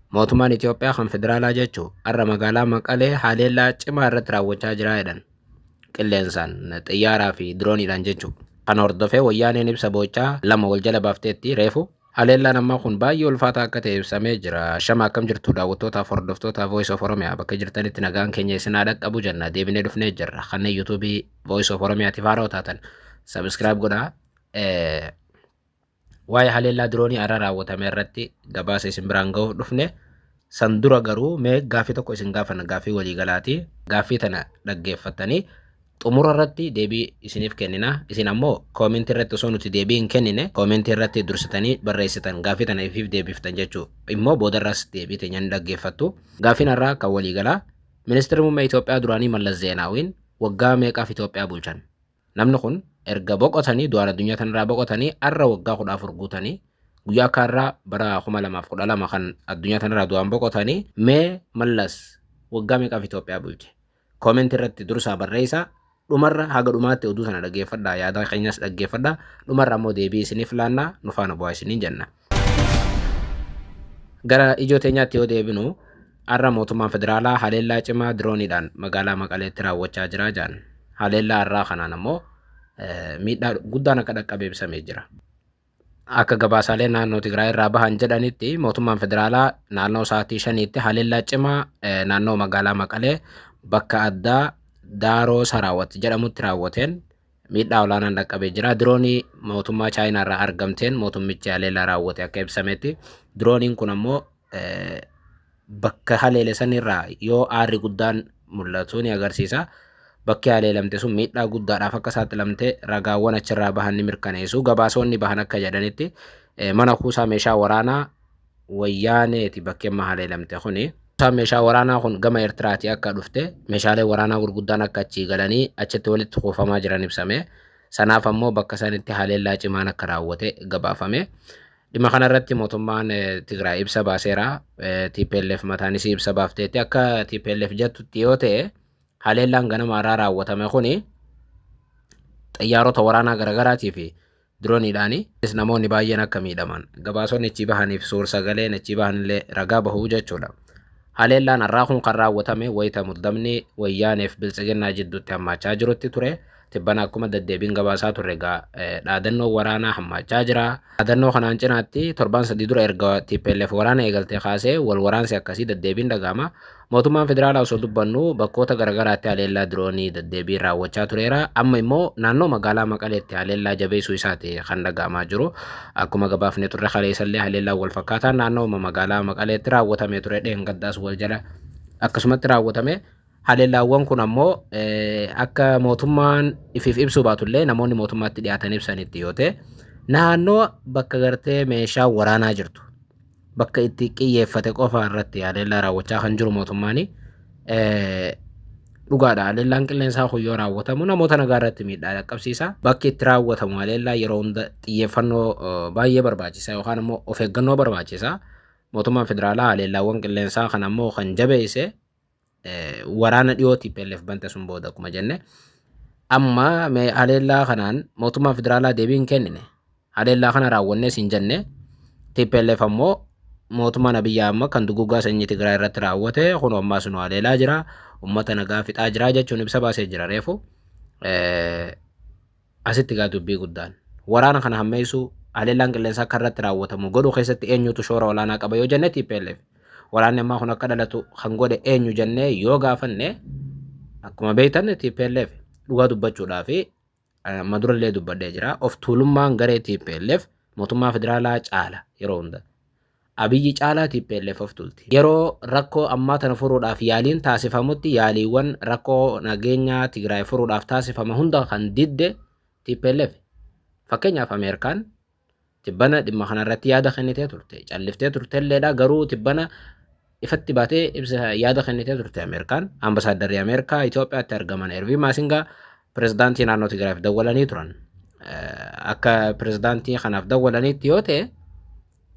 Mootummaan Itoophiyaa kan federaalaa jechuun har'a magaalaa Maqalee haleellaa cimaa irratti raawwachaa jira jedhan. Qilleensaan, xiyyaaraa fi dirooniidhaan jechuudha. Kana hordofee wayyaaneen ibsa boochaa lama wal jala baafteetti reefu. Haleellaan ammaa kun baay'ee ulfaataa akka ta'e ibsamee jira. Shama akkam jirtu daawwattootaaf hordoftoota Voice of Oromia, bakka jirtanitti nagaan keenya isin haa dhaqqabu jenna, deebinee dhufnee jirra. Kanneen YouTubeii Voice of Oromiyaatiif haaraa taatan subscribe godhaa. Waa'ee haleellaa diroonii har'a raawwatame irratti gabaasa isin biraan gahuuf dhufne. San dura garuu mee gaaffii tokko isin gaafanna, gaaffii waliigalaati. Gaaffii tana dhaggeeffattanii xumura irratti deebii isiniif kennina. Isin ammoo koomentii irratti osoo nuti deebii hin kennine koomentii irratti dursitanii barreessitan, gaaffii tana ifiif deebiftan jechuu immoo boodarras deebii teenya ni dhaggeeffattu. Gaaffiin har'aa kan waliigalaa: Ministeerri muummee Itoophiyaa duraanii Mallas Zeenaawiin waggaa meeqaaf Itoophiyaa bulchan? Namni kun erga boqotanii, du'aan addunyaa tanarraa boqotanii, har'a waggaa 14 guutanii, guyyaa akka har'aa bara 2012 kan addunyaa tanarraa du'aan boqotanii. Mee Mallas waggaa meeqaaf Itoophiyaa bulche? Koomentii irratti dursaa barreessaa. Dhumarra haga dhumaatti oduu sana dhaggeeffadhaa, yaada keenyas dhaggeeffadhaa. Dhumarra ammoo deebii isiniif laannaa, nu faana bu'aa isiniin jenna. Gara ijoo teenyaatti yoo deebinu, har'a mootummaan federaalaa haleellaa cimaa dirooniidhaan magaalaa Maqaleetti raawwachaa jira jedhan. Haleellaa har'aa kanaan ammoo miidhaa guddaan akka dhaqqabe ibsamee jira. Akka gabaasaalee naannoo Tigraay irraa bahan jedhanitti, mootummaan federaalaa naannoo sa'aatii 5tti haleellaa cimaa naannoo magaalaa Maqalee bakka addaa Daaroo Saraawat jedhamutti raawwateen miidhaa olaanaan dhaqqabee jira. Diroonii mootummaa Chaayinaa irraa argamteen mootummichi haleellaa raawwate akka ibsametti. Dirooniin kun ammoo bakka haleele sanirraa yoo aarri guddaan mul'atu ni agarsiisa. Bakki haleelamte sun miidhaa guddaadhaaf akka saaxilamte ragaawwan achirraa bahan ni mirkaneessu. Gabaasonni bahan akka jedhanitti, mana kuusaa meeshaa waraanaa wayyaaneeti bakki amma haleelamte kuni. Kuusaan meeshaa waraanaa kun gama Eertiraatii akka dhufte, meeshaalee waraanaa gurguddaan akka achii galanii achitti walitti kuufamaa jiran ibsame. Sanaaf ammoo bakka sanitti haleellaa cimaan akka raawwate gabaafame. Dhimma kanarratti mootummaan Tigraay ibsa baaseera. TPLF mataanis ibsa baafteetti. Akka TPLF jettutti yoo ta'e, haleellaan ganama har'aa raawwatame kuni xiyyaarota waraanaa garaagaraatii fi dirooniidhaani. Namoonni baay'een akka miidhaman gabaasonni achii bahaniif suur sagaleen achii bahanillee ragaa bahuu jechuudha. Haleellaan har'aa kun kan raawwatame wayita muddamni wayyaaneef biltsiginnaa jidduutti hammaachaa jirutti ture. Tibbana akkuma deddeebiin gabaasaa turre egaa dhaadannoo waraanaa hammaachaa jira. Dhaadannoo kanaan cinaatti torbaan 3 dura erga TPLF waraana eegaltee kaasee wal waraansi akkasii deddeebiin dhaga'ama. Mootummaan federaalaa osoo dubbannu bakkoota garaagaraatti haleellaa diroonii deddeebiin raawwachaa tureera. Amma immoo naannoo magaalaa Maqaleetti haleellaa jabeessuu isaati kan dhaga'amaa jiru. Akkuma gabaafne turre, kaleessallee haleellaan wal fakkaataan naannoo magaalaa Maqaleetti raawwatamee ture. Dheengaddaas wal jala akkasumatti raawwatame. Haleellaawwan kun ammoo akka mootummaan ifiif ibsuu baatullee, namoonni mootummaatti dhiyaatan ibsanitti yoo ta'e, naannoo bakka gartee meeshaa waraanaa jirtu bakka itti qiyyeeffate qofa irratti haleellaa raawwachaa kan jiru mootummaan. Dhugaadha, haleellaan qilleensaa kun yoo raawwatamu namoota nagaa irratti miidhaa dhaqqabsiisa. Bakki itti raawwatamu haleellaa yeroo hunda xiyyeeffannoo baay'ee barbaachisa yookaan immoo of eeggannoo barbaachisa. Mootummaan federaalaa haleellaawwan qilleensaa kan ammoo kan jabeesse waraana dhiyoo TPLF bante sun booda akkuma jenne. Amma haleellaa kanaan mootummaan federaalaa deebii hin kennine. Haleellaa kana raawwannees hin jenne. TPLF ammoo mootummaan Abiyyi Ahmad kan duguuggaa sanyii Tigraay irratti raawwate kun ammaas nu haleelaa jira, uummata nagaa fixaa jira jechuun ibsa baasee jira reefu. Asitti gaa dubbii guddaan waraana kana hammeessuu, haleellaan qilleensaa akka irratti raawwatamu godhuu keessatti eenyutu shoora olaanaa qaba yoo jenne, TPLF. Waraanni ammaa kun akka dhalatu kan godhe eenyu jennee yoo gaafanne, akkuma beektan TPLF. Dhugaa dubbachuudhaa fi amma durallee dubbadhee jira. Of tuulummaan garee TPLF mootummaa federaalaa caala yeroo hunda. Abiyyi caalaa TPLF of tuulti. Yeroo rakkoo ammaa tana furuudhaaf yaaliin taasifamutti, yaaliiwwan rakkoo nageenyaa Tigraay furuudhaaf taasifama hunda kan didde TPLF. Fakkeenyaaf, Ameerikaan tibbana dhimma kanarratti yaada kennitee turte. Calliftee turtelleedha, garuu tibbana ifatti baatee ibsa yaada kennitee turte Ameerikaan. Ambasaadarri Ameerikaa Itoophiyaatti argaman Ervii Maasingaa pirezidaantii naannoo Tigraayiif dawwalanii turan. Akka pirezidaantii kanaaf dawwalaniitti yoo ta'e,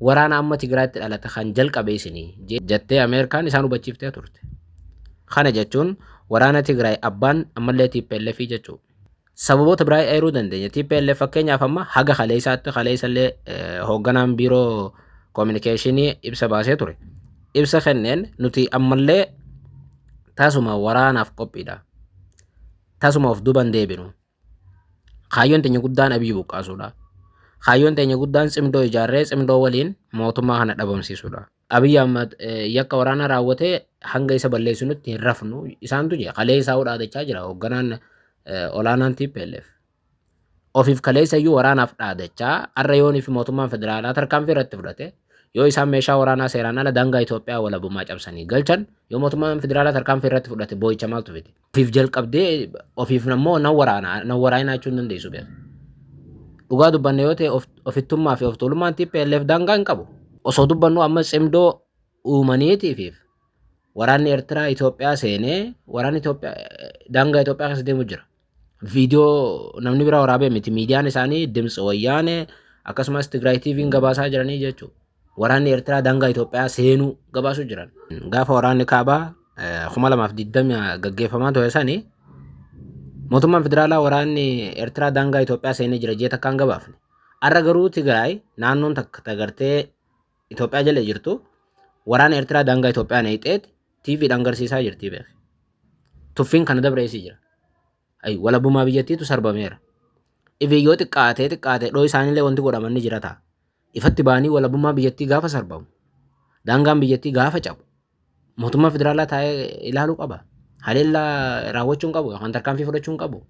waraana amma Tigraayitti dhalate kan jalqabe isinii jettee Ameerikaan isaan hubachiiftee turte. Kana jechuun waraana Tigraay abbaan ammallee TPLF jechuudha. Sababoota biraa eeruu dandeenya. TPLF fakkeenyaaf amma haga kaleessaatti, kaleessallee hoogganaan biiroo koominikeeshinii ibsa baasee ture. Ibsa kenneen nuti ammallee tasuma waraanaaf qophiidha. Tasuma of duuba hin deebinu. Kaayyoon teenya guddaan Abiyyi buqqaasuudha. Kaayyoon teenya guddaan cimdoo ijaarree cimdoo waliin mootummaa kana dhabamsiisuudha. Abiyyi Ahmad yakka waraanaa raawwatee hanga isa balleessinutti hin rafnu isaantu jee kalee isaa dhaadachaa jira hoogganaan olaanaan TPLF. Ofiif kaleessa iyyuu waraanaaf dhaadachaa har'a yoonii fi mootummaan federaalaa tarkaanfii irratti fudhate yoo isaan meeshaa waraanaa seeraan ala daangaa Itoophiyaa walabummaa cabsanii galchan yoo mootummaan federaalaa tarkaanfii irratti fudhate boo'icha maaltu fide. Ofiif jalqabdee ofiif ammoo nan waraana nan waraanaa jechuun dandeessu beeku. Dhugaa dubbanne yoo ta'e ofittummaa fi oftuulummaan TPLF daangaa hin qabu. Osoo dubbannu amma cimdoo uumaniitiif waraanni Eertiraa Itoophiyaa seenee waraanni Itoophiyaa daangaa Itoophiyaa keessa deemu jira. Viidiyoo namni biraa waraabee miti miidiyaan isaanii Dimtsi Wayyaanee akkasumas Tigraay TV'n gabaasaa jiranii jechuudha. Waraanni Eertiraa daangaa Itoophiyaa seenuu gabaasuu jiran. Gaafa waraanni kaabaa 2020 gaggeeffamaa ture sanii mootummaan federaalaa waraanni Eertiraa daangaa Itoophiyaa seenee jira jee takkaan gabaafne. Har'a garuu Tigraay naannoon takka tagartee Itoophiyaa jala jirtu waraana Eertiraa daangaa Itoophiyaa neexeet TVdhaan agarsiisaa jirti beek. Tuffiin kana dabreessii jira. Ay walabummaa biyyattiitu sarbameera. Ifi yoo xiqqaatee xiqqaatee dhoo isaaniillee wanti godhaman ni jira ta'a. Ifatti ba'anii walabummaa biyyattii gaafa sarbamu daangaan biyyattii gaafa cabu mootummaa federaalaa taa'ee ilaaluu qaba. Haleellaa raawwachuu hin qabu yookaan tarkaanfii fudhachuu hin qabu.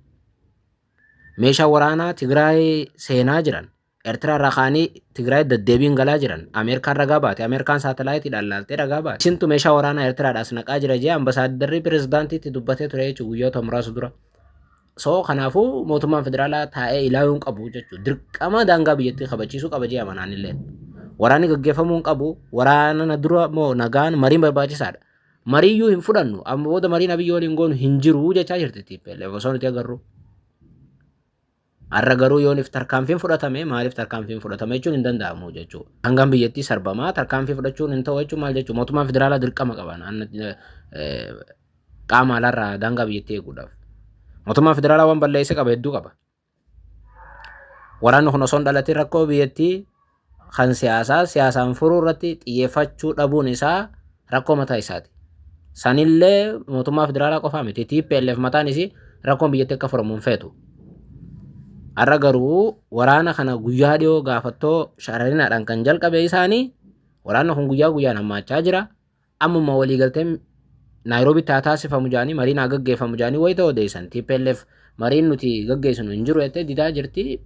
Meeshaa waraanaa Tigraay seenaa jiran Eertiraa irraa ka'anii Tigraay deddeebiin galaa jiran Ameerikaan ragaa baate Ameerikaan saatalaayitiidhaan laaltee ragaa baate. Isintu meeshaa waraanaa Eertiraadhaas naqaa jira jee ambasaadarri pirezidaantiitti dubbatee ture jechuudha guyyoota muraasa dura. So kanaafuu mootummaan federaalaa taa'ee ilaaluu hin qabu jechuudha. Dirqama daangaa biyyattii kabachiisuu qaba jee amanaan illee. Waraanni gaggeeffamuu hin qabu. Waraana dura moo nagaan mariin barbaachisaadha. Mariiyyuu hin fudhannu. Amma booda mariin Abiyyi waliin goonu hin jiru jechaa jirti TPLF osoo nuti agarru. Har'a garuu yoonif tarkaanfiin fudhatame maaliif tarkaanfiin fudhatame jechuun hin danda'amu jechuudha. Daangaan biyyattii sarbamaa tarkaanfii fudhachuun hin ta'u jechuun maal jechuudha. Mootummaan federaalaa dirqama qaba. Qaama alaarraa daangaa biyyattii eeguudhaaf. Mootummaan federaalaa waan balleesse qaba hedduu qaba. Waraanni kun osoo hin dhalatin rakkoo biyyattii kan siyaasaa siyaasaan furuu irratti xiyyeeffachuu dhabuun isaa rakkoo mataa isaati. Sanillee mootummaa federaalaa qofaa miti. TPLF mataan isii rakkoon biyyattii akka furamu hin feetu. Har'a garuu waraana kana guyyaa dhiyoo gaafattoo shararinaadhaan kan jalqabe isaanii waraanni kun guyyaa guyyaan hammaachaa jira. Ammuma waliigalteen Naayiroobitti haa taasifamu jedhanii mariin haa gaggeeffamu jedhanii wayita odeessan TPLF mariin nuti gaggeessinu hin jiru jettee didaa jirti.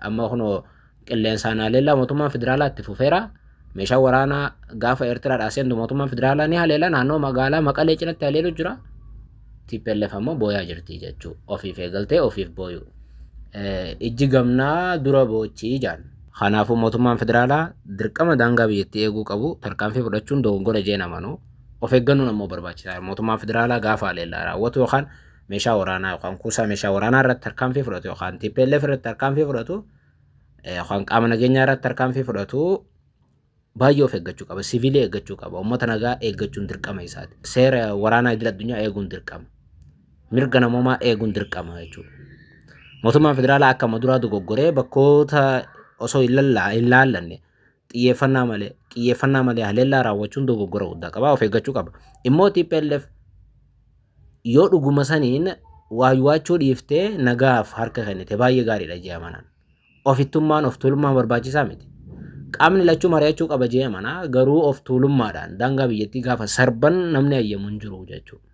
Amma kunoo qilleensaan haleellaa mootummaan federaalaa itti fufeera. Meeshaan waraanaa gaafa Eertiraadhaa seentu mootummaan federaalaa ni haleela naannoo magaalaa Maqalee cinatti haleelu jira. TPLF ammoo booyaa jirti jechuudha. Ofiif eegaltee ofiif booyu. Ijji gamnaa dura boochii jaan. Kanaafuu mootummaan federaalaa dirqama daangaa biyyattii eeguu qabu tarkaanfii fudhachuun dogoggora jeen amanu. Of eeggannoon ammoo barbaachisaadha. Mootummaan federaalaa gaafa haleellaa raawwatu yookaan meeshaa waraanaa yookaan kuusaa meeshaa waraanaa irratti tarkaanfii fudhatu yookaan TPLF irratti tarkaanfii fudhatu yookaan qaama nageenyaa irratti tarkaanfii fudhatu baay'ee of eeggachuu qaba. Siviilii eeggachuu qaba. Uummata nagaa eeggachuun dirqama isaati. Seera waraanaa idil addunyaa eeguun dirqama. Mirga namoomaa eeguun dirqama jechuudha. Mootummaan federaalaa akka amma duraa dogoggoree bakkoota osoo hin laallanne xiyyeeffannaa malee xiyyeeffannaa malee haleellaa raawwachuun dogoggora guddaa qaba. Of eeggachuu qaba. Immoo TPLF yoo dhuguma saniin waaywaachuu dhiiftee nagaaf harka kennite baay'ee gaariidha jee amanaan. Ofittummaan of tuulummaan barbaachisaa miti. Qaamni lachuu mari'achuu qaba jee amanaa garuu of tuulummaadhaan daangaa biyyattii gaafa sarban namni ayyamu hin jiru jechuudha.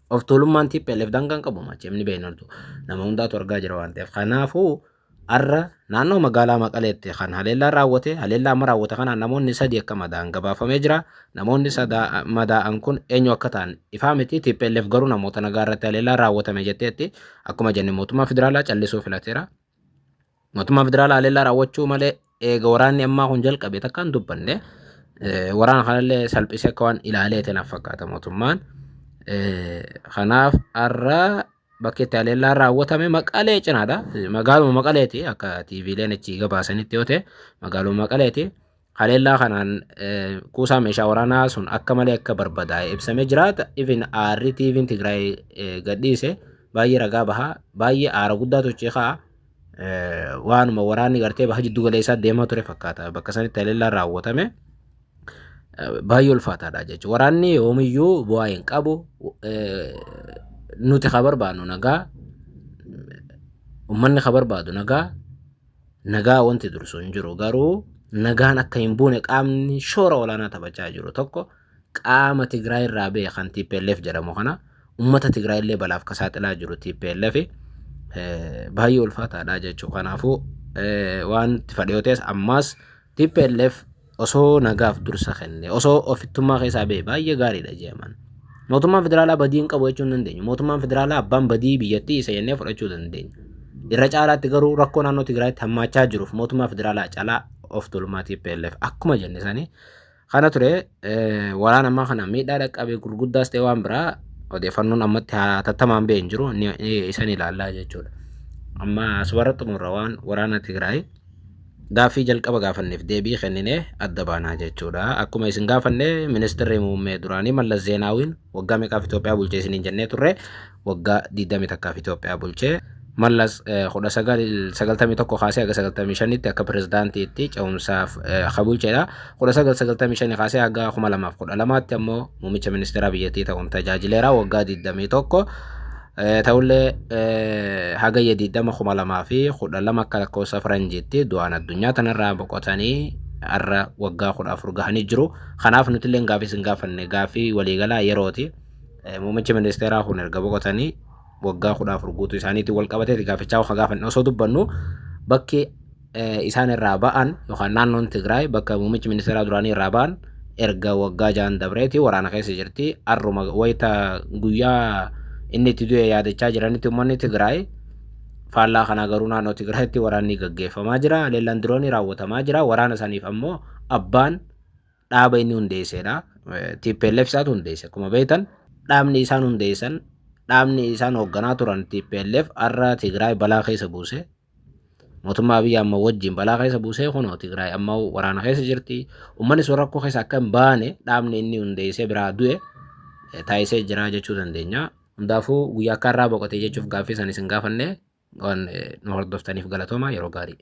Of tuulummaan TPLF daangaa hin qabu macheemni beeknatu nama hundaatu argaa jira waan ta'eef. Kanaafuu har'a naannoo magaalaa Maqaleetti kan haleellaan raawwate haleellaa amma raawwate kanaan namoonni sadi akka madaa'an gabaafamee jira. Namoonni madaa'an kun eenyu akka ta'an ifaa miti. TPLF garuu namoota nagaa irratti haleellaan raawwatame jetteetti akkuma jenne mootummaa federaalaa callisuu filateera. Mootummaan federaalaa haleellaa raawwachuu malee eega waraanni ammaa kun jalqabe takka hin dubbanne waraana kanallee salphisee akka waan ilaaleeti naaf fakkaata mootummaan. Kanaaf har'a bakki itti haleellaan raawwatame Maqalee cinaadha. Magaaluma Maqaleeti akka TVleen achi gabaasanitti yoo ta'e magaaluma Maqaleeti. Haleellaa kanaan kuusaa meeshaa waraanaa sun akka malee akka barbadaa'e ibsamee jira. Even aarri TV'n Tigraay gadhiise baay'ee ragaa baha. Baay'ee aara guddaatu achi ka'a. Waanuma waraanni gartee baha jiddu galeessaa deemaa ture fakkaata. Bakka sanitti haleellaan raawwatame. Baay'ee ulfaataadha jechuudha. Waraanni yoomiyyuu bu'aa hin qabu. Nuti ka barbaannu nagaa, uummanni ka barbaadu nagaa, nagaa wanti dursu hin jiru. Garuu nagaan akka hin buune qaamni shoora olaanaa taphachaa jiru tokko qaama Tigraay irraa ba'e kan TPLF jedhamu kana, uummata Tigraay illee balaaf ka saaxilaa jiru TPLF baay'ee ulfaataadha jechuudha. Kanaafuu waan itti fedhe yoo ta'es ammaas TPLF osoo nagaaf dursa kenne, osoo ofittummaa keessaa ba'e baay'ee gaariidha jedhaman. Mootummaan federaalaa badii hin qabu jechuu hin dandeenyu. Mootummaan federaalaa abbaan badii biyyattii isa jennee fudhachuu dandeenya. Irra caalaatti garuu rakkoo naannoo Tigraayitti hammaachaa jiruuf mootummaa federaalaa caalaa of tuulummaa TPLF akkuma jenne sanii kana ture. Waraana ammaa kana miidhaa dhaqqabe gurguddaas ta'e waan biraa odeeffannoon ammatti hatattamaan ba'e hin jiru, isan ilaallaa jechuudha. Amma asumarra xumurra. Waan waraana Tigraay gaaffii jalqaba gaafanneef deebii kenninee adda baanaa jechuudha. Akkuma isin gaafanne, ministeerri muummee duraanii Mallas Zeenaawiin waggaa meeqaaf Itoophiyaa bulchee isiniin jennee turre. Waggaa 21f Itoophiyaa bulchee. Mallas 1991 kaasee haga 95tti akka pirezidaantiitti ce'umsaaf ka bulcheedha. 1995 kaasee haga 2012tti ammoo muummicha ministeeraa biyyattii ta'uun tajaajileera waggaa 21. Ta'ullee hagayya 20 2012 akka lakkoofsa faranjiitti du'aan addunyaa tanarraa boqotanii har'a waggaa 14 gahanii jiru. Kanaaf nuti illee gaaffii isin gaafanne gaaffii waliigalaa yerooti. Muummichi ministeeraa kun erga boqotanii waggaa 14 guutuu isaaniitiin wal qabateeti gaafichaa akka gaafanne. Osoo dubbannu bakki isaan irraa ba'an yookaan naannoon Tigraay bakka muummichi ministeeraa duraanii irraa ba'an erga waggaa 6 dabreeti waraana keessa jirti. Arruma wayita guyyaa inni itti du'e yaadachaa jiranitti uummanni Tigraay, faallaa kanaa garuu naannoo Tigraayitti waraanni gaggeeffamaa jira. Haleellaan diroonii raawwatamaa jira. Waraana saniif ammoo abbaan dhaaba inni hundeessedha. TPLF isaatu hundeesse. Akkuma beektan, dhaabni isaan hundeessan, dhaabni isaan hoogganaa turan TPLF har'a Tigraay balaa keessa buuse. Mootummaa Abiyyi amma wajjin balaa keessa buusee kunoo Tigraay amma waraana keessa jirti. Uummanni sun rakkoo keessa akka hin baane dhaabni inni hundeessee biraa du'e taasisee jira jechuu dandeenya. Hundaafuu guyyaa akka har'aa boqotee jechuuf gaaffii san isin gaafanne. Waan nu hordoftaniif galatooma, yeroo gaarii.